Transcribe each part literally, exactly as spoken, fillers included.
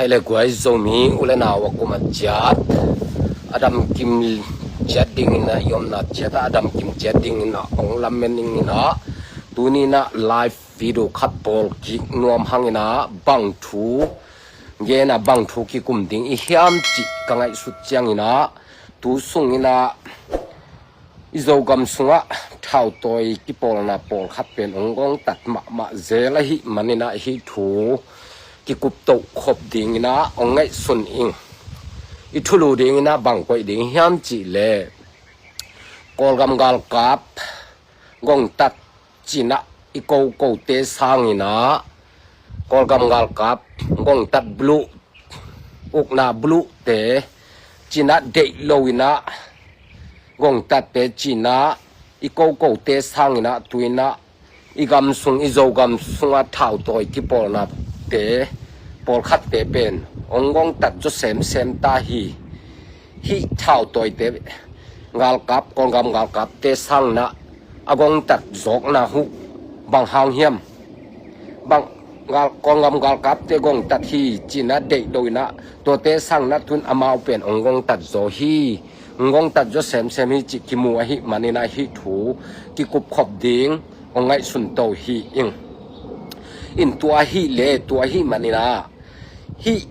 Hai le guai, Zomi u le nau a kum a ciat, a damkim ciat dingin a, i omna ciat a damkim ciat dingin a, hong lamen dingin a, tuni in a live video khat bawl kik nuam hangin a, bang thu gen a, bang thu kikum ding i hiam cih ka ngaihsut ciangin a, tu sungin a i Zogam sungah thautawi kipawlna pawlkhat pen hong gongtat mahmah zel ahih manin a, hih thu kikup toh khop dingin a hong ngaihsun ing. I thulu dingin a bang koih ding hiam cih leh, Kawlgam galkap gongtat cin a i kokote sangin a, Kawlgam galkap gongtat bluh, ukna bluhte cin a deih lo in a gongtatte cin a i kokote sangin a, tu in a i gam sung, i Zogam sungah thautawi kipawlnate, pawlkhatte pen hong gongtat zaw semsem ta hi. Hih thautawite, galkap, Kawlgam galkapte sangin a a gongtat zawkna huh bang hang hiam? Bang gal, Kawlgam galkapte gongtat hi cin a deih lo in a, tuate sangin a tun amau pen hong gongtat zaw hi. Hong gongtat zaw semsem hi cih kimu ahih manin a, hih thu kikup khop ding hong ngaihsun to hi ing. In tua ahih leh, tua ahih manin a, hih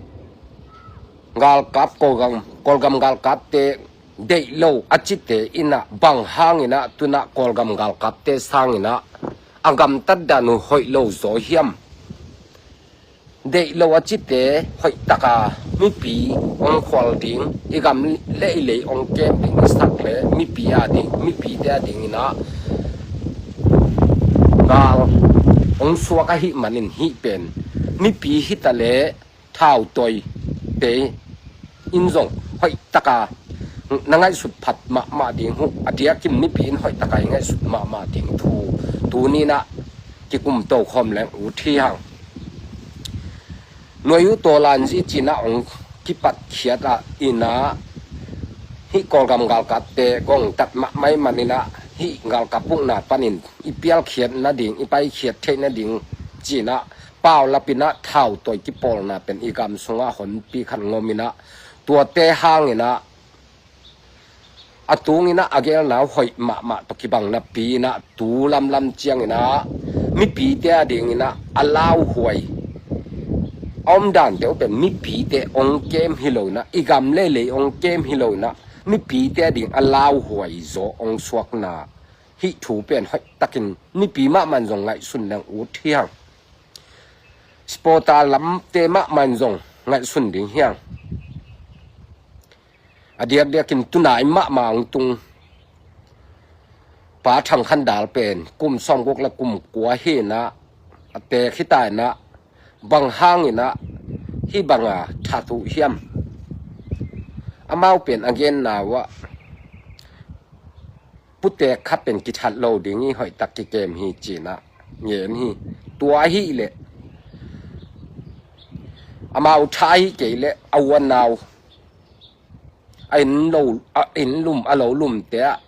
galkap, Kawlgam, Kawlgam galkapte deih lo a cite in a bang hangin a tu in a Kawlgam galkapte sangin a a gamtat dan uh hoih lo zaw hiam? Deih lo a cite hoih taka mipi hong khual ding, i gam le i lei hong kem ding, i sak le mipi a ding, mipite a dingin a gal hong suak ahih manin, hih pen mipi hi ta leh thautawite in zong hoih taka na ngaihsut phat mahmah ding huh, a diakin mipi in hoih taka i ngaihsut mahmah ding thu tuni in a kikum to khawm leng ut hi hang. Nuai uh tawlan zi cin a hong kipatkhiat a in a, hih Kawlgam galkapte gongtat mahmah ahih manin a, hih galkap ukna panin i pialkhiat nading, i paikhiat theih nading cin a paulap in a thautawi kipawlna pen i gam sungah honpi khat ngom in a, tuate hangin a, a tungin a a gelna uh hoih mahmah tawh kibang napi in a, tu lamlam ciangin a mipite a dingin a a lauhuai a omdante uh pen mipite hong kem hi lo in a, i gam le i lei hong kem hi lo in a, mipite a ding a lauhuai zaw hong suakna, hih thu pen hoih takin mipi mahmah in zong ngaihsun leng ut hi hang. Supporter lamte mahmah in zong ngaihsun ding hi hang. A diakdiakin tunai mahmah hong tung Pa Thang Khan Dal pen kum sawmguk le kum kua hi in a, a teek hi ta in a, bang hangin a hih banga that uh hiam? Amau pen a genna uh ah, putek khat pen kithat lo ding hi, hoih tak kikem hi cin a ngen hi. Tua ahih leh amau tha ahih kei leh a u a nau, a inn lo, a inn lum, a lo lumte ah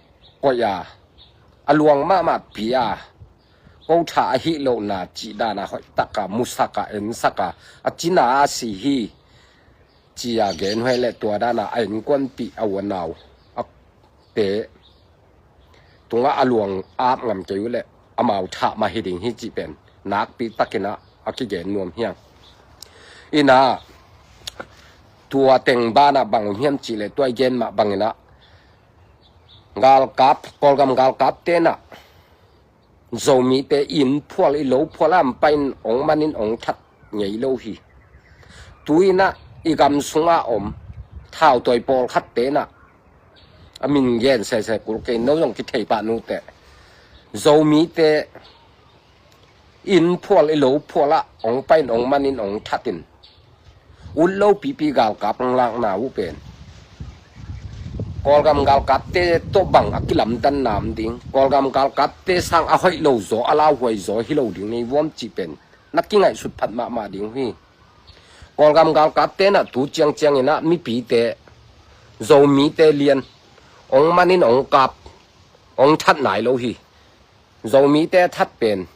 koih a, a luang mahmah pi a, ko tha ahih lohna cih dan a hoih tak a musak a, ensak a, a cina a si hi ci a gen uh ahih leh, tua dan a a innkuanpih a u a nau a te tungah a luang ap ngam kei uh leh amau thah mah hi ding hi cih pen nakpi takin a a kigen nuam hi hang. In a, tua teng banah bang hiam cih leh, tua i gen mah bangin a galkap, Kawlgam galkapte in a Zomite i inn phual, i lo phual a, a pai in hong man in hong that ngei lo hi. Tu in a i gam sungah om thautawi pawlkhatte in a, a min gen sese kul kei, no zong kithei pah ni uh teh, Zomite i inn phual, i lo phual ah hong pai in hong man in hong that in, ut lo pipi galkap hong lakna uh pen Kawlgam galkapte tawh bang a kilamdanna om ding, Kawlgam galkapte sang a hoih lo zaw, a lauhuai zaw hi lo ding nei vuam cih pen na kingaihsut phat mahmah ding uh hi. Kawlgam galkapte in a tu ciangciang in a mipite, Zomite lian hong man in hong kap, hong that nai lo hi. Zomite a that pen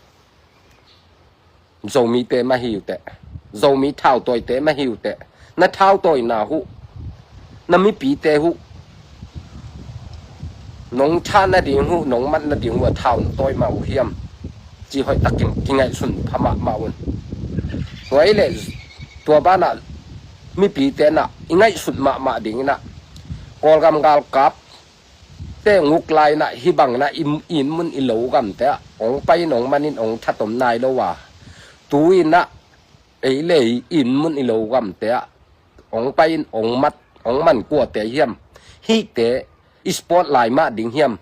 Zomite mah hi uh teh, Zomi thautawite mah hi uh teh, na thautawina uh, na mipite uh, nong thah nading uh, nong mat nading uh a thau na tawi mah uh hiam? Ci hoih takin kingaihsun pha mahmah un. Tua ahih leh tua banah mipite in ah i ngaihsut mahmah ding in ah, Kawlgam galkap te nguk lai in ah, hih bang in ah i inn mun i lo gamte ah ong pai in ong man in ong that om nai lo a, tu in ah ei le ei inn mun i lo gamte ah ong pai in ong mat, ong man kuate hiam? Hihte i sport lai mah ding hiam?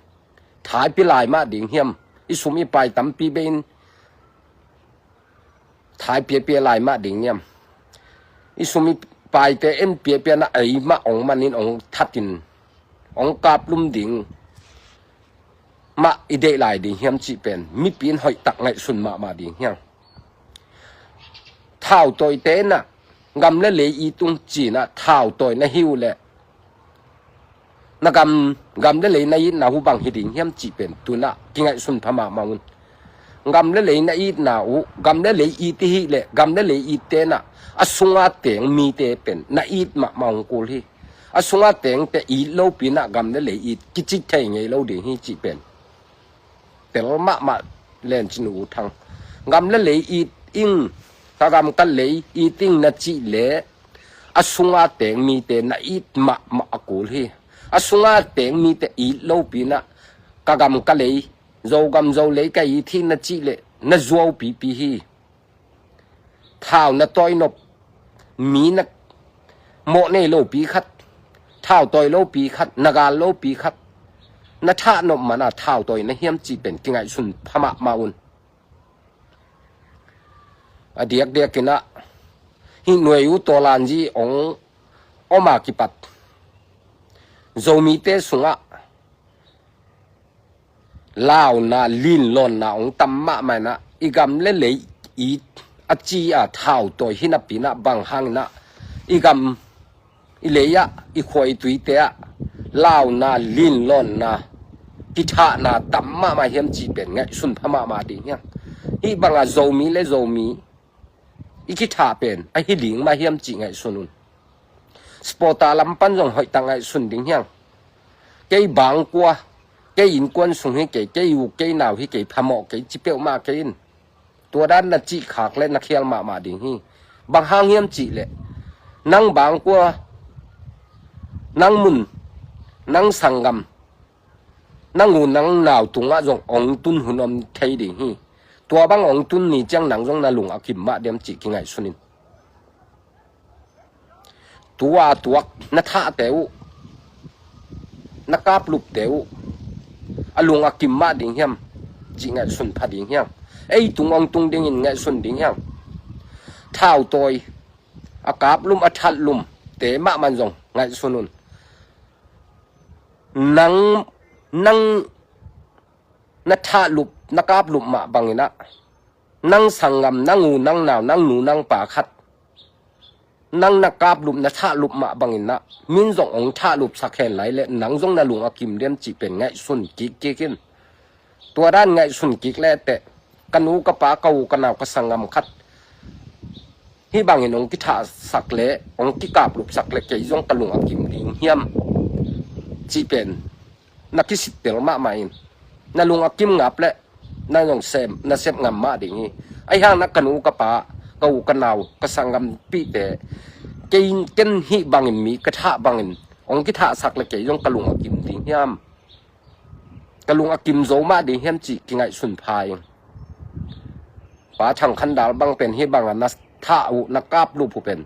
Thaipi lai mah ding hiam? I sum i pai tampi bei in thaipiapia lai mah ding hiam? I sum i paite en piapia in ah ei mah ong man in ong that in ong kaplum ding mah i deih lai ding hiam cih pen mipi in hoih tak ngaihsun mahmah ding hiam? Thautawite in ah gam le lei it ung ci in ah thautawi na hi uh leh, na gam, gam le lei na itna uh bang hi ding hiam cih pen tu in ah kingaihsun pha mahmah un. Gam le lei na itna uh, gam le lei it i hih leh gam le lei itte in ah a sunga teng mite pen na it mahmah ong kul hi. A sunga tengte it lopi in ah gam le lei it kici thei ngei lo ding hi cih pen tel mahmah len cin uh thang. Gam le lei it ing, ka gam ka lei it ing na cih leh a sunga teng mite na it mahmah a kul hi. A sunga teng mite it lopi in ah ka gam ka lei, Zogam Zolei ka it hi na cih leh na zuau pipi hi. Thau na tawi nop, mi na mawh nei lopi khat, thau tawi lopi khat, na gal lopi khat na thah nop man a thautawi na hiam cih pen kingaihsun pha mahmah un. A diakdiak in ah hih Nuai U Tawlanzi ong om a kipat Zomite sungah launa linlawnna ong tam mahmah in ah, i gam le lei it a ci a thautawi hi napi in ah bang hang in ah i gam, i lei ah, i khua i tuite ah launa linlawnna kithahna tam mahmah hiam cih pen ngaihsun pha mahmah ding hiam? Hih bang a Zomi le Zomi i kithah pen a hi ding mah hiam cih ngaihsun un. Sport a lam pan zong hoih tak ngaihsun ding hiam? Kei bangkua, kei innkuan sung hi kei, kei u kei nau hi kei, phamawh kei ci peuhmah kei in. Tua dan na cih khak leh na khial mahmah ding hi. Bang hang hiam cih leh nang bangkua, nang mun, nang sanggam, nang u nang nau tungah zong ong tun hun om thei ding hi. Tua bang ong tun ni ciang nang zong na lung a kim mah diam cih kingaihsun in. Tua tuak na thahte uh, na kaplupte uh a lung a kim mah ding hiam cih ngaihsun pha ding hiam? Ei tung ong tung dingin ngaihsun ding hiam? Thautawi a kaplum a thatlumte mahmah zong ngaihsun un. Nang, nang na thahlup, na kaplup mah bangin ah, nang sanggam, nang u, nang nau, nang nu, nang pa khat nang na kaplup, na thahlup mah bangin ah, min zong ong thahlupsak hen lai leh nang zong na lung a kim diam cih pen ngaihsun kikkik in. Tua dan ngaihsun kik leh teh, ka nu, ka pa, ka u, ka nau, ka sanggam khat hih bangin ong kithahsak leh, ong kikaplupsak leh kei zong ka lung a kim ding hiam cih pen na kisittel mahmah in. Na lung a kim ngap leh na zong sem, na sep ngam mah ding hi. Ahi hang na ka nu, ka pa, ka u, ka nau, ka sanggampihte, kei, ken hih bangin mi ka thah bangin ong kithahsak leh kei zong ka lung a kim ding hiam? Ka lung a kim zo mah ding hiam cih kingaihsun pha ing. Pa Thang Khan Dal bang pen hih bang a na thah uh, na kaplup uh pen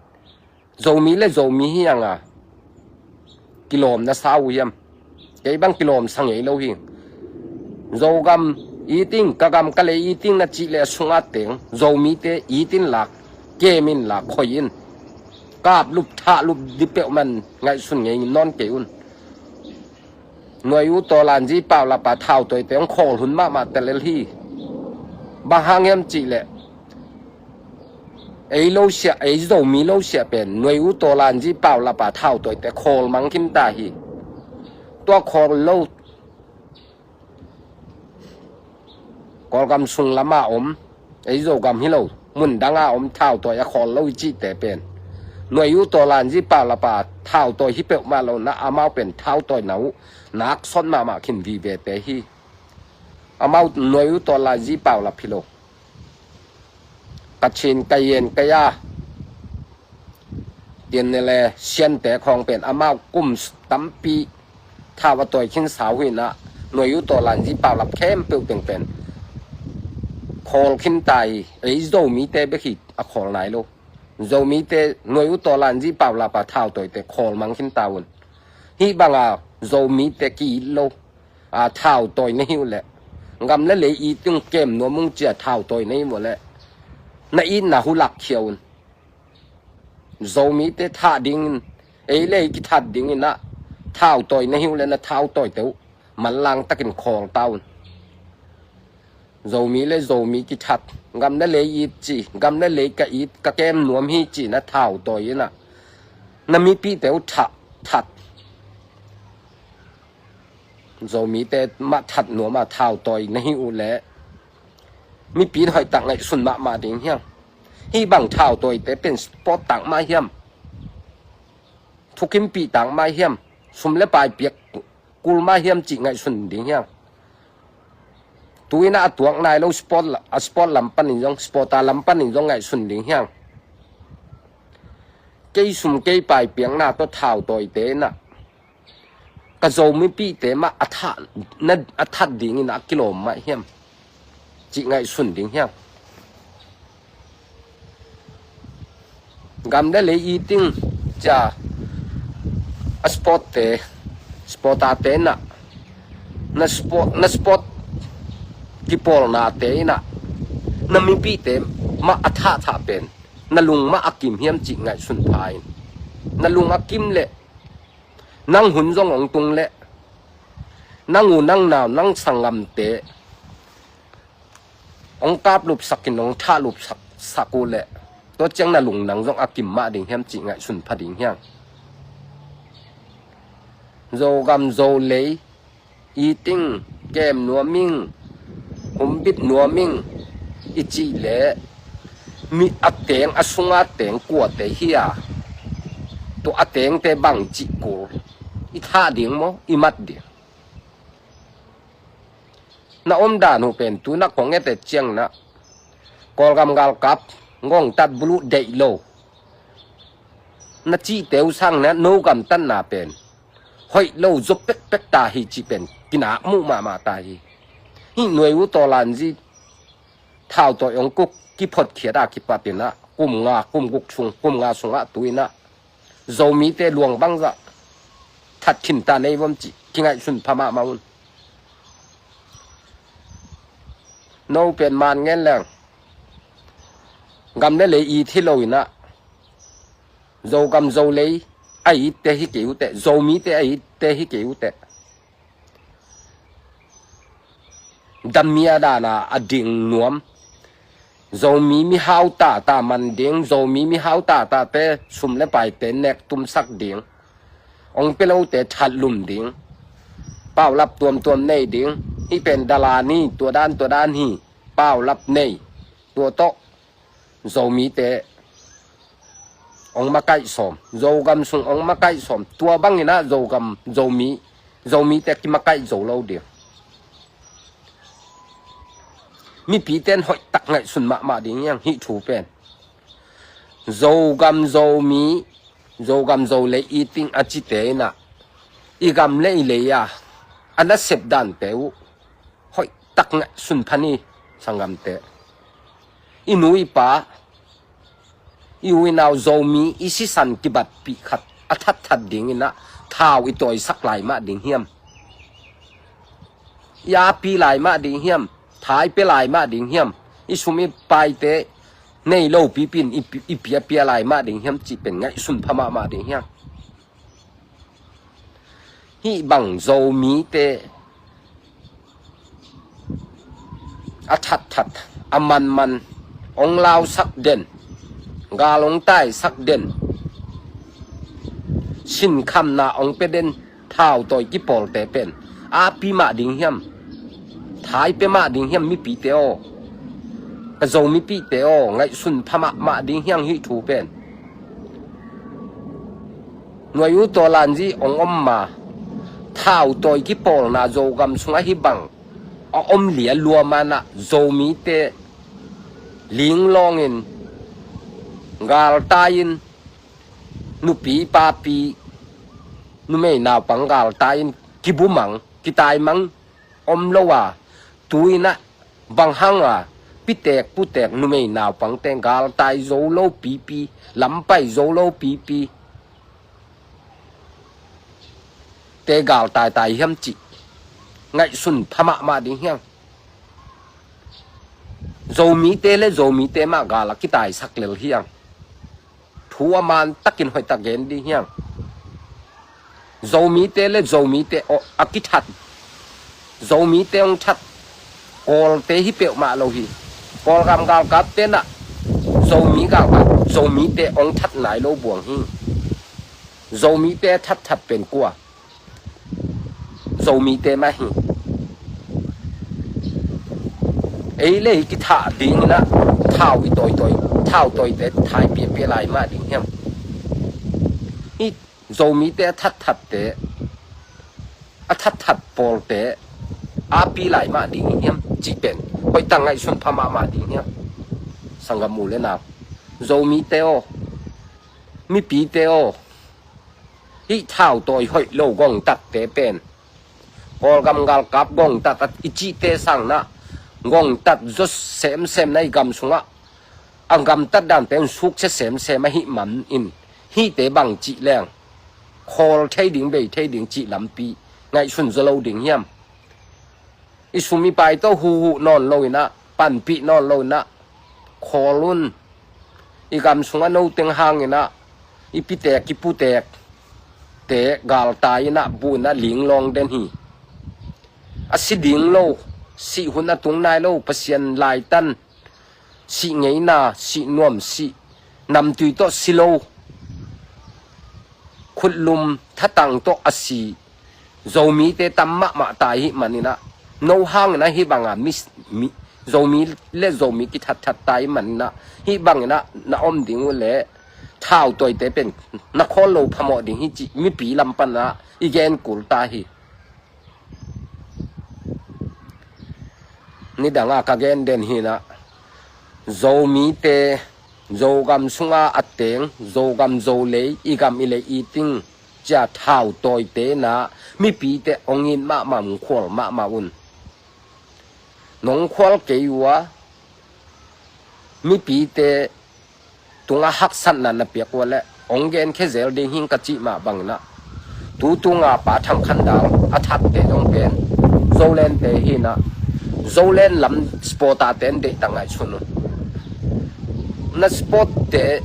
Zomi le Zomi hi hang a kilawm na sa uh hiam? Kei bang kilawm sa ngei lo hi. Zogam it ing, ka gam ka lei it ing na cih leh a sunga teng Zomite it in lak, kem in lak, khoi in. Kaplup thahlup dih peuhmah in ngaihsun ngei nawn kei un. Nuai U Tawlanzi Paulapa thautawite ong khawl hun mahmah telel hi. Bang hang hiam cih leh, ei lo siah, ei Zomi lo siah pen Nuai U Tawlanzi Paulapa thautawite khawl mang kim ta hi. Tua khawl lo, Kawlgam sung lam a om, ei Zogam hi lo, mun dang a om thautawi a khawl lo i cihte pen Nuai U Taw Lan Zi Pau Lap a thau tawi hi peuhmah lo na, amau pen thau tawi na uh nak sawt mahmah khin vivete hi. Amau Nuai U Taw Lan Zi Pau Lap hi lo. Kachin, Kayen, Kaya, Tian ne le Siante khawng pen amau kum tampi thau a tawi khin sau hi na, Nuai U Taw Lan Zi Pau Lap khempeuh teng pen khawl khin ta hi. Ei Zomite bek hi a khawl nai lo. Zomite, Nuai U Taw Lan Zi Pau Lap a thau tawite khawl mang khin ta un. Hih banga Zomite ki-it lo. A thau tawi na hi uh leh, gam le lei it ing, kem nuam ung ci a thau tawi na hi uh leh, na itna hu lakkhia un. Zomite thah dingin, ei le ei kithat dingin ah thau tawi na hi uh leh na thau tawite uh manlang takin khawl ta un. Zomi le Zomi kithat, gam le lei it ci, gam le lei ka it, ka kem nuam hi ci na thau tawi in ah na mipihte uh thah, that. Zomite mah that nuam a thau tawi na hi uh leh, mipi in hoih tak ngaihsun mahmah ding hiam? Hih bang thau tawite pen sport tak mah hiam? Thukimpih tak mah hiam? Sum le pai piak kul mah hiam cih ngaihsun ding hiam? Tu in ah a tuak nai lo sport la-, a sport lam panin zong, sport a lam panin zong ngaihsun ding hiam? Kei sum kei pai piakna tawh thau tawite in ah ka Zo mipihte mah a thah, na, a that dingin a kilawm mah hiam cih ngaihsun ding hiam? Gam le lei it ing cia a sportte, sportate in ah, na sport, na sport kipawlnate in ah na mipihte mah a thahthah pen na lung mah a kim hiam cih ngaihsun pha in. Na lung a kim leh, nang hun zong hong tung leh, nang u nang nau nang sanggamte hong kaplupsak in hong thahlupsak, sak uh leh, tua ciang na lung nang zong a kim mah ding hiam cih ngaihsun pha ding hiam? Zogam Zolei it ing, kem nuam ing, humbit nuam ing i cih leh, mi a teng, a sunga teng kuate hi a, tua a tengte bang cih kul i thah ding maw, i mat ding? Na omdan uh pen tu na kong et et ciang na, Kawlgam galkap ngongtat buluh deih lo na cihte uh sang na, no gamtatna pen hoih lo zaw pekpek ta hi cih pen kinak muh mahmah ta hi. Hih Nuai U Taw Lan Zi thau tawi hong kuk kiphotkhiat a kipat in ah kum nga, kum guk sung, kum nga sungah tu in ah Zomite luang bangzah that khin ta nei vom cih kingaihsun pha mahmah un. No pen man ngen leng, gam le lei it hi lo in ah, Zogam Zolei a itte hi kei uh teh, Zomite a itte hi kei uh teh. Damia dana a ding nuam, Zomi mihau tata man ding, Zomi mihau tatate sum le paite nek tumsak ding, hong pia lote that lum ding, paulap tuamtuam nei ding, hih pen dalan hi, tua dan tua dan hi, paulap nei, tua tawh Zomite hong makaih sawm, Zogam sung hong makaih sawm, tua bangin ah Zogam, Zomi, Zomite kimakaih zo lo ding. Mipite in hoih tak ngaihsun mahmah ding hiang hih thu pen. Zogam Zomi, Zogam Zolei it ing a cite in ah, i gam le i lei a, a nasep dante uh hoih tak ngaihsun pha ni, sanggamte. I nu i pa, i u i nau Zomi i sisan kibatpih khat a thatthat dingin ah thau i tawisak lai mah ding hiam? I api lai mah ding hiam? Thai pia lai mah ding hiam? I sum i paite nei lo pipi in i pi-, i piapia lai mah ding hiam cih pen ngaihsun pha mahmah ding hiang. Hih bang Zomite a thatthat, a manman, hong lausak den, gal hong taisak den, sinkhamna hong pia den, thau tawi kipawlte pen api mah ding hiam? Thai pia mah ding hiam mipite aw? Ka Zo mipite aw, ngaihsun pha mahmah ding hiang hih thu pen. Nuai U Taw Lan Zi hong om ma, thau tawi kipawlna Zogam sungah hih bang a om lia lua manah Zomite linglawngin, galtai-in, nupi papi, numei naupang galtai-in kibumang, kitaimang om lo a, tu-in ah bang hanga pitek putek numei naupangte galtai zo lo pipi, lampai zo lo pipi te galtaitai hiam cih ngaihsun pha mahmah ding hiam? Zomite le Zomite mah gal a kitaisak lel hiam? Thu a man takin hoihtak gen ding hiam? Zomite le Zomite a kithat, Zomite hong that Kawlte hi peuhmah lo hi. Kawlgam galkapte nah Zomi galkap, Zomite hong that nai lo buang hi. Zomite thatthat pen kua? Zomite mah hi. Ei le ei kithah dingin ah thau i tawitawi, thau tawite thai piapia lai mah ding hiam? Hih Zomite a thatthatte, a thatthat pawlte a pi lai mah ding hiam cih pen hoihtak ngaihsun pha mahmah ding hiam? Sanggam u le nau, Zomite aw, mipite aw, hih thau tawi hoih lo gongtatte pen Kawlgam galkap gongtat i cihte sang nah gongtat zaw semsem na i gam sungah a gamtat dante un suksia semsem ahih manin hihte bang cih leng khawl thei ding, bei thei ding cih lampi ngaihsun zaw lo ding hiam? I sum i pai tawh huhhuh nawn loin ah, panpih nawn loin ah khawl un. I gam sungah noteng hangin ah i pitek i putekte galtai in ah bu in ah linglawng den hi. A si ding lo, sih hun a tung nai lo, Pasian laitan, sih ngeina, sih nuam, sih namtui tawh si lo, khutlum thatang tawh a si Zomite tam mahmah ta ahih manin ah, no hangin ah hih banga mi, mi, Zomi le Zomi kithatthat ta ahih manin ah, hih bangin ah na om ding uh leh thau tawite pen na khawl lo phamawh ding hi cih mipi lam pan ah i gen kul ta hi. Nidanga ka gen den hi nah, Zomite, Zogam sunga a teng, Zogam Zolei, i gam i lei i ting cia thau tawite nah mipite hong it mahmah un, khual mahmah un. Nong khual kei uh a, mipite tungah haksatna na piak uh leh hong genkhia zel ding hing ka cih mah bangin ah, tu tunga Pa Thang Khan Dal a thatte zong pen Zolente hi nah, Zolen lam supporter ten deihtak ngaihsun un. Na supportte,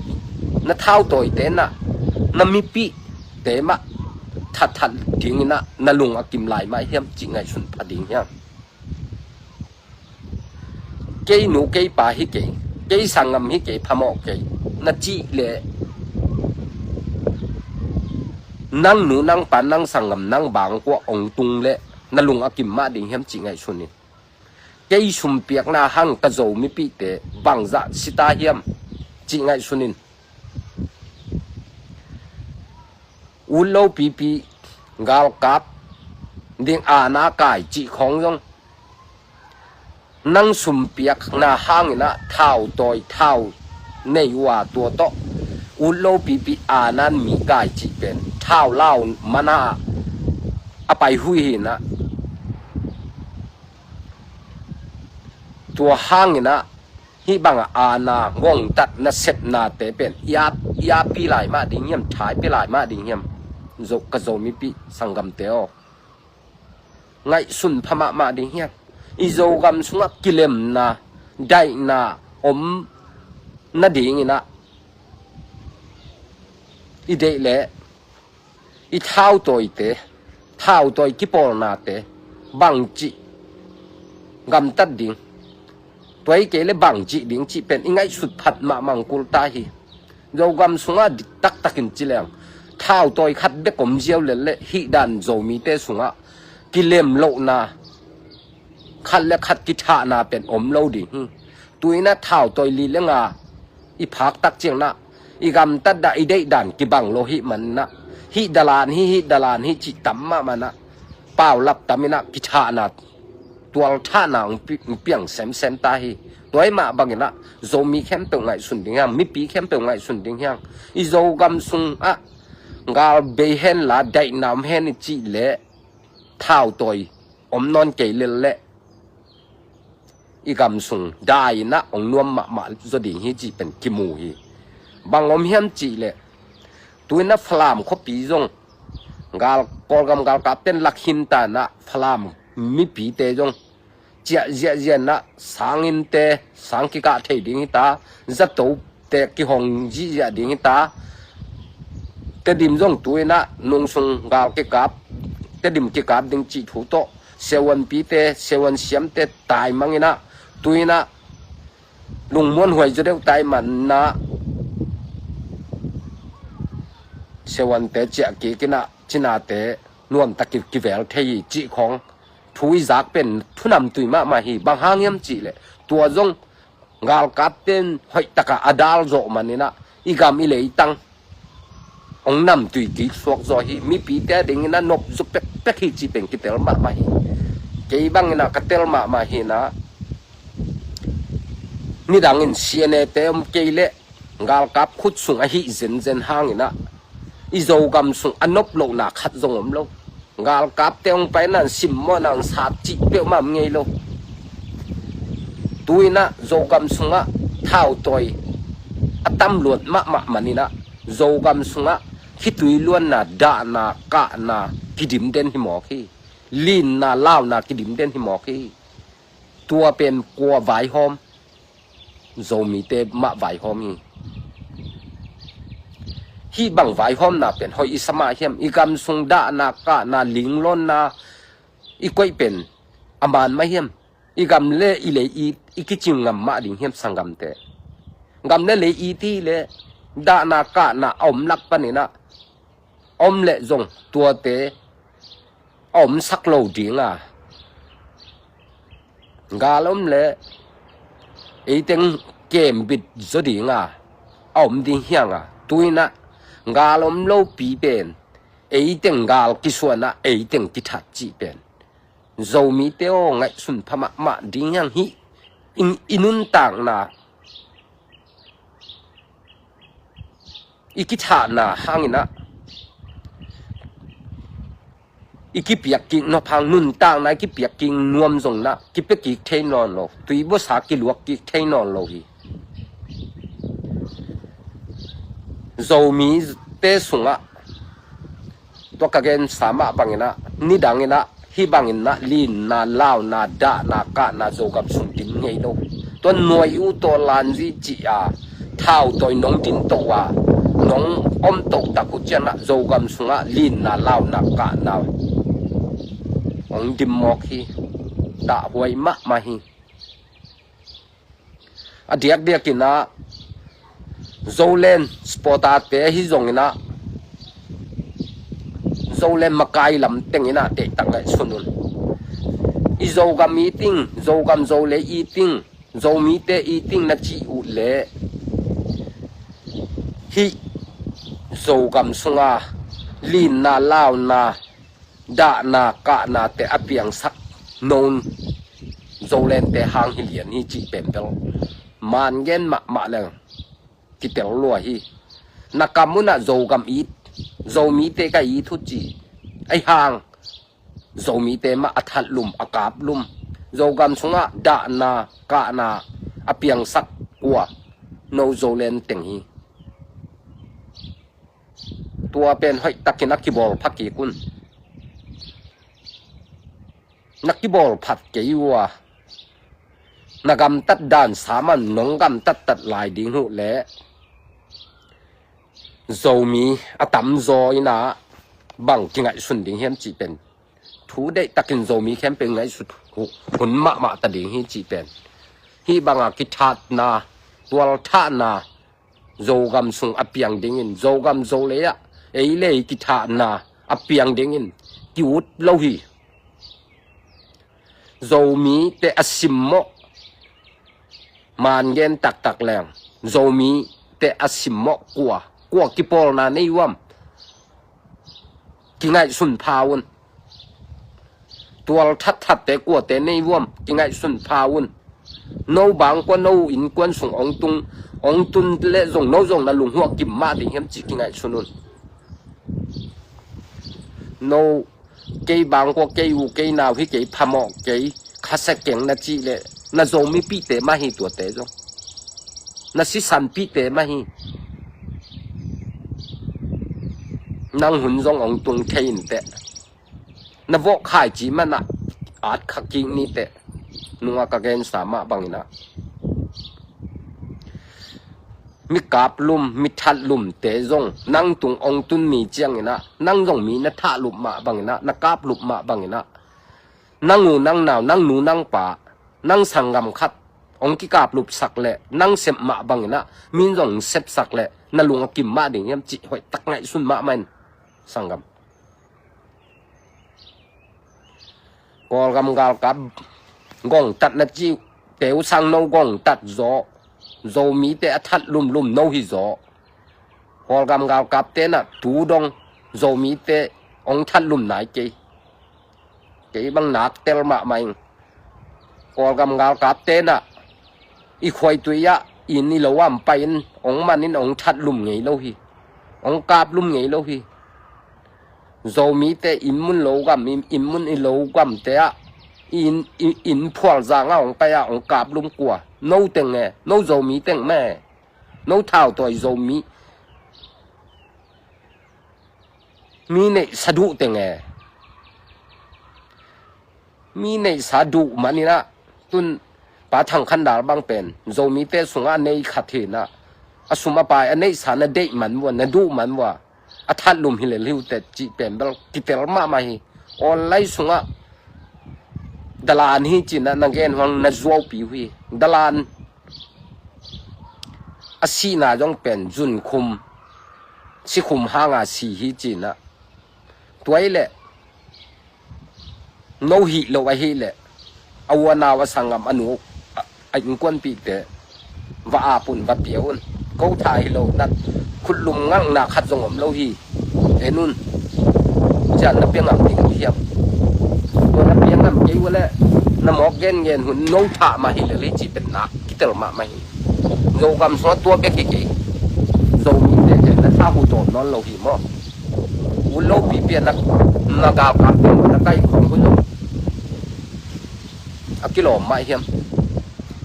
na thau tawite nah na mipihte mah thatthat dingin ah na lung a kim lai mah hiam cih ngaihsun pha ding hiam? Kei nu kei pa hi kei, kei sanggam hi kei, phamawh kei na cih leh, nang nu, nang pa, nang sanggam, nang bangkua hong tung leh na lung a kim mah ding hiam cih ngaihsun in. Kei sumpiakna hang ka Zo mipihte bangzah si ta hiam cih ngaihsun in. Ut lo pipi, galkap ding aana kai cih khawng zong, nang sumpiakna hangin ah thau tawi, thau nei uh a, tua tawh ut lo pipi aana mi kai cih pen thau lau mana a pai hui hi nah. Tua hangin ah hih bangah aana, gongtat, nasepnate pen i a, i a pi lai mah ding hiam, thai pi lai mah ding hiam? Zo, ka Zo mipih sanggamte aw, ngaihsun pha mahmah ding hiam? I Zogam sungah kilemna, daihna om nadingin ah i deih leh i thau tawite, thau tawi kipawlnate bangcih gamtat ding, tua hi kei leh bangcih ding cih pen i ngaihsut phat mahmah kul ta hi. Zogam sungah dik taktakin ci leng, thau tawi khat bek om ziau lel leh hih dan Zomite sungah kilem lohna, khat le khat kithahna pen om lo ding hi. Tu-in ah thau tawi li le nga i phak tak ciangin ah i gamtat dah, i deih dan kibang lo hih manin ah, hih dalan hi, hih dalan hi cih tam mahmah inah, paulap tam inah, kithahna, tualthahna hong pi-, hong piang semsem ta hi. Tua ahih mah bang inah Zomi khempeuh ngaihsun ding hiang, mipi khempeuh ngaihsun ding hiang. I Zogam sungah gal bei henla daihna om hen i cih leh, thautawi om nawn kei lel leh i gam sung dai inah hong nuam mahmah zaw ding hi cih pen kimu hi. Bang om hiam cih leh, tu inah Falam khuapi zong gal, Kawlgam galkapte'n lak hinta inah Falam mipite zong ciah ziahziah inah sang innte, sang kikah thei ding hita, zato te kihong ziahziah ding hita. Tedim zong tu inah nungsung gal kikap, Tedim kikap ding cih thu tawh, Sewanpite, Sewan siamte taimang inah, tu inah lungmuanhuai zaw deuh taimang inah, Sewante ciah kik inah, cinate nuamtak ki-, kivel thei hi cih khawng thu i zak pen thu namtui mahmah hi. Bang hang hiam cih leh, tua zong galkapte'n hoih takah a dal zawh man inah, i gam i leitang hong namtui kik suak zaw hi. Mipite a ding inah nop zaw pekpek hi cih pen kitel mahmah hi. Kei bang inah ka tel mahmah hi inah, nidang in C N A te om kei leh galkap khut sung ahi zenzen hang inah, i Zogam sung a nop lohna khat zong om lo. Galkapte hong pai inah simmawhna hong sat cih peuhmah om ngei lo. Tu inah Zogam sungah thautawi a tamluat mahmah man inah, Zogam sungah khitui luanna, dahna, kahna kidim den hi mawk hi. Linna, launa kidim den hi mawk hi. Tua pen kua vaihawm? Zomite mah vaihawm hi. Hih bang vaihawmna pen hoih i sa mah hiam? I gam sung dahna, kahna, linglawnna i koih pen a man mah hiam? I gam le i lei i, i kicing ngam mah ding hiam sanggamte? Gam le lei i ti le dahna, kahna a om lak pan inah, om leh zong tuate a omsak lo ding a, gal om leh eiteng kembit zaw ding a, a om ding hiang a. Tu inah gal om lopi pen eiteng gal kisuan a, eiteng kithat cih pen Zomite aw, ngaihsun pha mahmah ding hiang hi. I, i nuntakna, i kithahna hang inah, i kipiak kik nop hang, nuntakna i kipiak kik nuam zong inah kipia kik thei nawn lo, tui buasa kiluak kik thei nawn lo hi. Zomite sungah tua ka gensa mah bang inah, nidang inah hih bang inah linna, launa, dahna, kahna Zogam sung dim ngei lo. Tua nuai uh tawh lanzi cih a, thautawi nong din toh a, nong om toh tak uh ciangah Zogam sungah linna, launa, kahna hong dim mawk hi. Dahhuai mahmah hi. A diakdiak inah Zoland supporter-te ahi zong inah, Zoland makai lam teng inah deihtak ngaihsun un. I Zogam i ting, Zogam Zolei i ting, Zomite i ting na cih uh leh, hih Zogam sunga linna, launa, dahna, kahnate a piangsak note Zolente hang hi lian hi cih pen bel man gen mahmah leng kitel lua hi. Na kam unah Zogam it, Zomite ka it uh ci. Ahi hang Zomite mah a that lum, a kap lum, Zogam sungah dahna, kahna a piangsak kua? No Zolen teng hi. Tua pen hoihtakin a kibawl pha kik un. Na kibawl phat kei uh a, na gamtat dan saman nong gamtat tat lai ding uh leh, Zomi a tamzaw inah bang kingaihsun ding hiam cih pen thu deihtakin Zomi khempeuh ngaihsut hun mahmah ta ding hi cih pen, hih banga kithatna, tualthahna Zogam sung a piang dingin, Zogam Zolei ah ei le ei kithahna a piang dingin ki-ut lo hi. Zomite a simmawh, man gen taktak leng, Zomite a simmawh kua, kua kipawlna nei uam? kingaihsun pha un. Tual thatthatte kuate nei vuam, kingaihsun pha un. No bang kua no innkuan sung ong tung, ong tun le zong no zong na lunghuak kim mah ding hiam ci kingaihsun un. No kei bang kua kei u kei nau hi kei phamawh kei khasia keng na cih le na Zomipihte mah hi tuate zong. Na sisanpihte mah hi. Nang hun zong ong tung thei inteh. Na vawh khaici manah at kha kik niteh. Nunga ka gensa mah banginah mi kaplum mi thatlumte zong nang tung ong tun ni cianginah nang zong mi na thahlup mah banginah na kaplup mah banginah nang u nang nau nang nu nang pa nang sanggam khat ong kikaplupsak le nang sep mah banginah min zong sepsak le na lung a kim mah ding hiam cih hoih tak ngaihsun mahmah in sanggam. Kawlgam galkap gongtat na cih teu sang no gongtat zaw Zomite a that lumlum no hi zaw. Kawlgam galkapte na tu dong Zomite ong that lum nai kei. Kei bang nak tel mahmah ing. Kawlgam galkapte na i khuaitui ah inn i lo am pai in ong man in ong that lum ngei lo hi. Ong kap lum ngei lo hi. Zomite inn mun lo gam inn mun i lo gamte ah inn inn phual zanga ong pai ah ong kap lum kua no teng e no Zomi teng me no thau tawi Zomi mi neihsa duh teng e. Mi neihsa duh maninah tun pa Thang Khan Dal bang pen Zomite sungah a nei khat hinah a sum a pai a neihsa na deih man vua na duh man vua a that lum hi le liu te cih pen bel kitel mahmah hi. Online sungah dalan hi cinah na gen huang na zuaupi uh hi. Dalan a sihna zong pen zunkhum sikhum hanga si hi cinah tuai leh no hih loh ahih leh a uanau a sanggam a nu a innkuanpihte va ap un va pia un. Ko tha hi lo nat khutlum ngalhna khat zong om lo hi. En un. Cian na pia ngam ding uh hiam? Tua na pia ngam kei uh leh na mawk gengen hun no thah mah hi lel hi cih pen nak kitel mahmah hi. Zogam sungah tua bek hi kei. Zomite na thah uh dawn nawn lo hi maw? Ut lopi pian na galkapte na kaih khawng hun zong a kilawm mah hiam?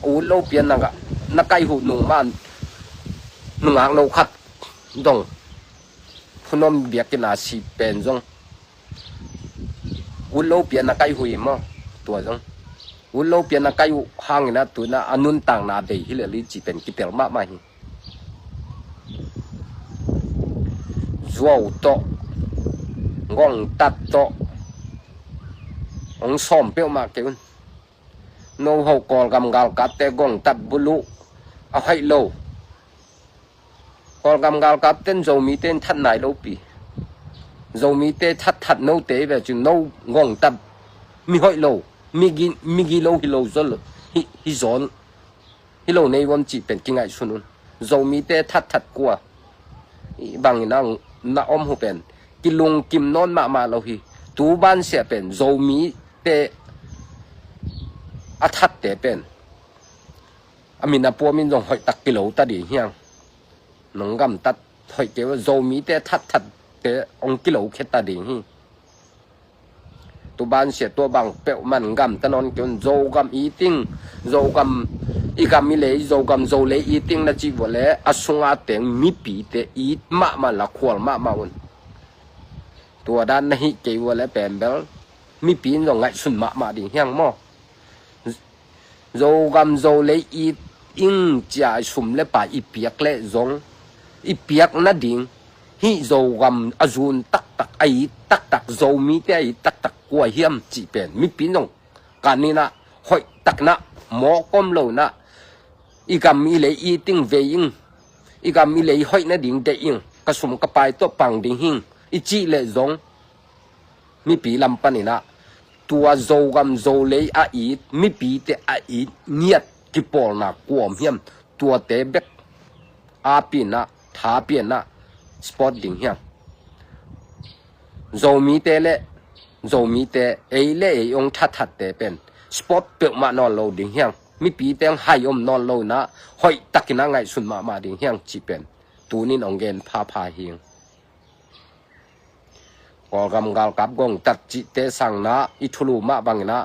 Ut lo pian na kaih uh nungman nungak no khat zong phunom biakinn a si pen zong ut lo pian na kaih uh hi maw? Tua zong ut lo pian na kaih uh hangin a tuna a nuntakna bei hi lel hi cih pen kitel mahmah hi. Zuau tawh gongtat tawh hong sawm peuhmah kei un. No ho Kawlgam galkapte gongtat buluh a hoih lo. Kawlgam galkapten Zomite in that nai lopi. Zomite thatthat note ve cin no gongtat mi hoih lo migi lo hi lo zaw hi zawn. Hi lo nei uam cih pen kingaihsun un. Zomite thatthat kua i bangin ang na om hu pen kilungkim nawn mahmah lo hi. Tu bansiah pen Zomite a thatte pen a min a puamin zong hoihtak kilo ta ding hiang. Nong gamtat hoih kei uh Zomite thatthatte hong kilo khia ta ding hi. Tu bansiah tua bang peuhmah gamta nawn kei un. Zogam i ting Zogam i gam i lei Zogam Zolei i ting na cih vua le a sunga teng mipite it mahmah la khual mahmah un. Tua dan na hih kei vua le pen bel mipi in zong ngaihsun mahmah ding hiang maw? Zogam Zolei it ing cia i sum le pai i piak leh zong i piak nading hih Zogam a zun taktak a it taktak Zomite a it taktak kua hiam cih pen mipi in zong kaninah hoih taknah mawk om lonah i gam i lei it ing vei ing i gam i lei hoih nading deih ing ka sum ka pai tawh pang ding hing i cih leh zong mipi lam paninah tua Zogam Zolei a it mipite a it ngiat kipawlna kuam hiam? Tuate bek a pianah tha pianah sport ding hiam? Zomite le Zomite, ei le ei hong thathatte pen sport peuhmah nawn lo ding hiang. Mipi teng hai om nawn lo inah hoih takinah ngaihsun mahmah ding hiang cih pen tunin hong gen phapha hing. Kawlgam galkap gongtat cihte sanginah i thulu mah banginah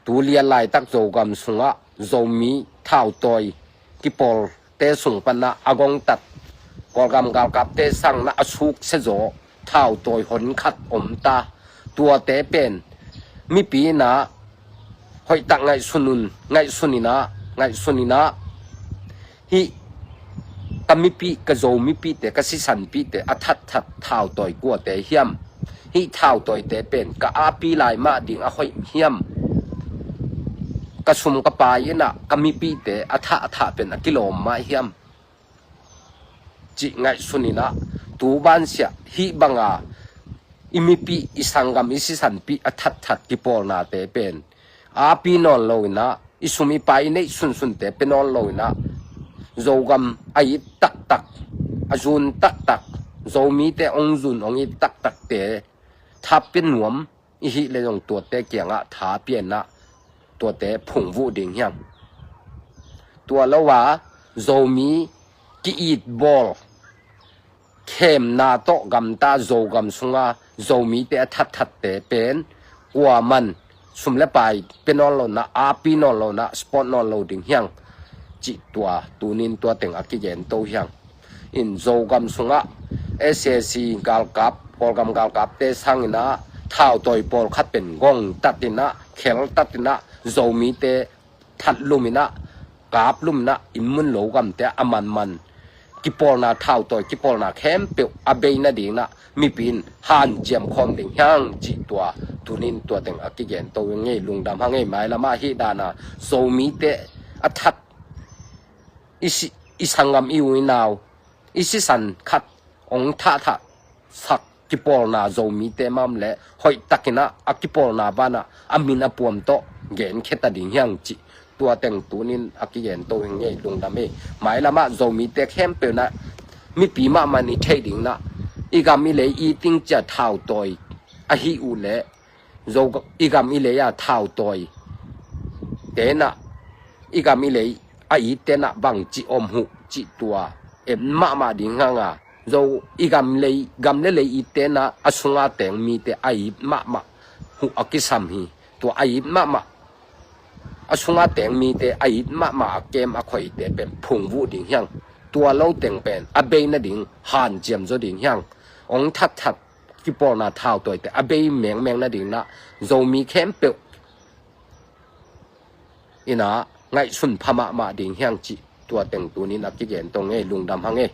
tu lian laitak Zogam sungah Zomi thautawi kipawlte sung panah a gongtat Kawlgam galkapte sanginah a suksia zaw thautawi honkhat om ta. Tuate pen mipi inah hoihtak ngaihsun un, ngaihsun inah, ngaihsun inah hih ka mipi, ka Zo mipite, ka sisanpite a thatthat thautawi kuate hiam? Hih thautawite pen ka api lai mah ding a hoih hiam? Ka sum ka pai inah ka mipite a thah a thah pen a kilawm mah hiam? Cih ngaihsun inah tu bansiah hih banga i mipi, i sanggam, i sisanpi a thatthat kipawlnate pen api nawn lo inah, i sum i pai i neih sunsunte pia nawn lo inah, Zogam a it taktak, a zun taktak, Zomite hong zun hong it taktakte tha pia nuam i hih le zong tuate kiangah tha pia inah tuate phungvuh ding hiang. Tua lo a Zomi ki-it bawl khemna tawh gamta Zogam sunga Zomite a thatthatte pen kuaman sum le pai pia nawn lo inah, api nawn lo inah sport nawn lo ding hiang cih tua tunin tua teng a kigen to hiang. In Zogam sungah S A C galkap, Kawlgam galkapte sanginah thautawi pawlkhat pen gongtat inah, kheltat inah, Zomite thatlum inah, kaplum inah, inn mun lo gamte a manman kipawlna, thautawi kipawlna khempeuh a bei nadinginah mipi in hanciam khawm ding hiang cih tua tunin tua teng a kigen to ngei. Lungdam hang ei. Mailamah hih dana Zomite a that i, si, i sanggam, i u i nau, i sisan khat hong thahthah sak kipawlna Zomite mah om leh hoih takinah a kipawlna banah a min a puam tawh genkhia ta ding hiang cih tua teng tunin a kigen to hi ngei. Lungdam ei. Mailamah Zomite khempeuh inah mipi mahmah in i theih dinginah i gam i lei i tingcia thautawi ahi uh leh Zo, i gam i lei a thautawi tenah, i gam i lei a it tenah bangci om huh cih tua en mahmah ding hanga, Zo i gam lei, gam le lei it tenah a sunga teng mite a it mahmah huh a kisam hi. Tua a it mahmah, a sunga teng mite a it mahmah a kem a khoite pen phungvuh ding hiang. Tua lo teng pen a bei nading hanciam zaw ding hiang. Hong thatthat kipawlna thautawite a bei mengmeng nadinginah Zomi khempeuh inah ngaihsun pha mahmah ding hiang cih tua teng tunin a kigen to ngei. Lungdam hang ei.